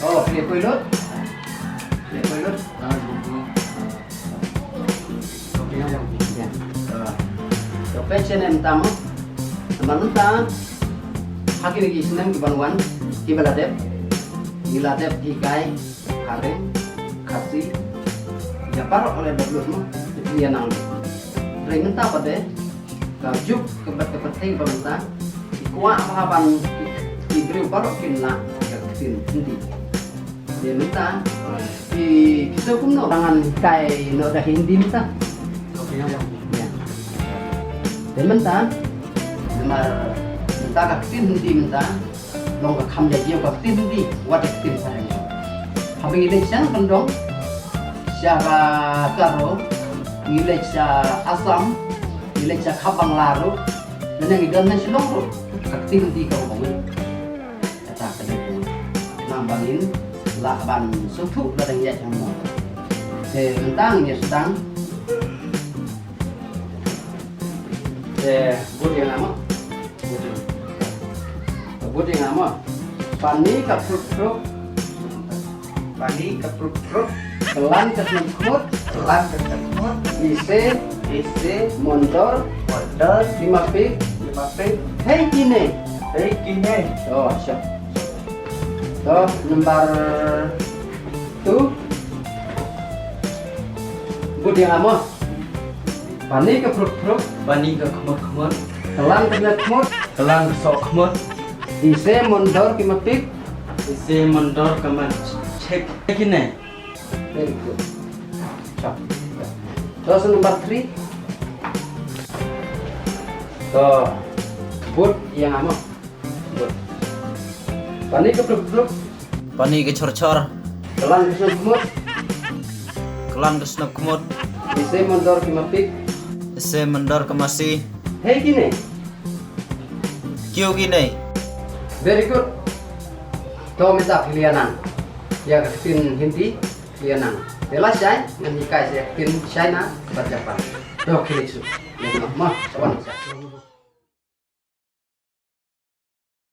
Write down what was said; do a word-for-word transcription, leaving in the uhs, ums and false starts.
Oh, phi poi lut. Phi poi lut. Ah, gitu. Oke, ya, ya. Ya. Ah. To peit shen mynta mo. Namar mynta ha kine ki snem ki ban wan, kiba la dep, ki la dep hikai Phareng, Khasi, ïa baroh, lada dep lut mo, te phi ïa nang. Hynrei mynta pat de, ka juk ka bad ka pyrthei ba mynta, ki kwah bha ban ki briew baroh kin lah ka ktien Hindi. Te mynta, ki, ki shu kumno, ngan hikai noh da Hindi mynta. Oke, ya, ya. Ya. Te mynta, namar mynta ka ktien Hindi mynta, long ka kham ïa jong ka ktien Hindi, wat ka ktien Phareng. Haba ngi leit sha kyndong, sha ka Garo, ngi leit sha Assam, ngi leit sha Kham Bangla ruh, lane ngi don na Shillong ruh, ka ktien Hindi ka bang. Kata ka dei nang ba ngin lah ban sngewthuh lada ngi ïaid ha mo. Te mynta ngin ïa sdang. Te bud ïa nga mo. Bud ïa nga mo. Pani ka prup prup. Pani ka prup prup. Klan ka snem khmut. Klan ka snem khmut. Ise. Ise. Mondor. Mondor. Ki ma pik. Ki ma pik. Hei kine. Hei kine. Oh, sure. To, number two. Bud ïa nga mo. Pani ka prup prup. Pani ka khmut khmut. Klan ka snem khmut. Klan ka snem khmut. Ise mondor ki ma pik. Ise mondor ki ma chek. Kine. Very good. Chap. To, so number three. To, bud ïa nga mo. Pani ka prup prup. Pani ka chor chor. Klan ka snem khmut. Klan ka snem khmut. Ise mondor ki ma pik. Ise mondor ki ma si. Hei kine. Kiew kine. Very good. To mynta phi ïa nang. Ïa ka ktien Hindi phi ïa nang. Te lashai ngan hikai sa ïa ka ktien China bad Japan. To khie leit suk. Ïa nang mo, sa wan sa.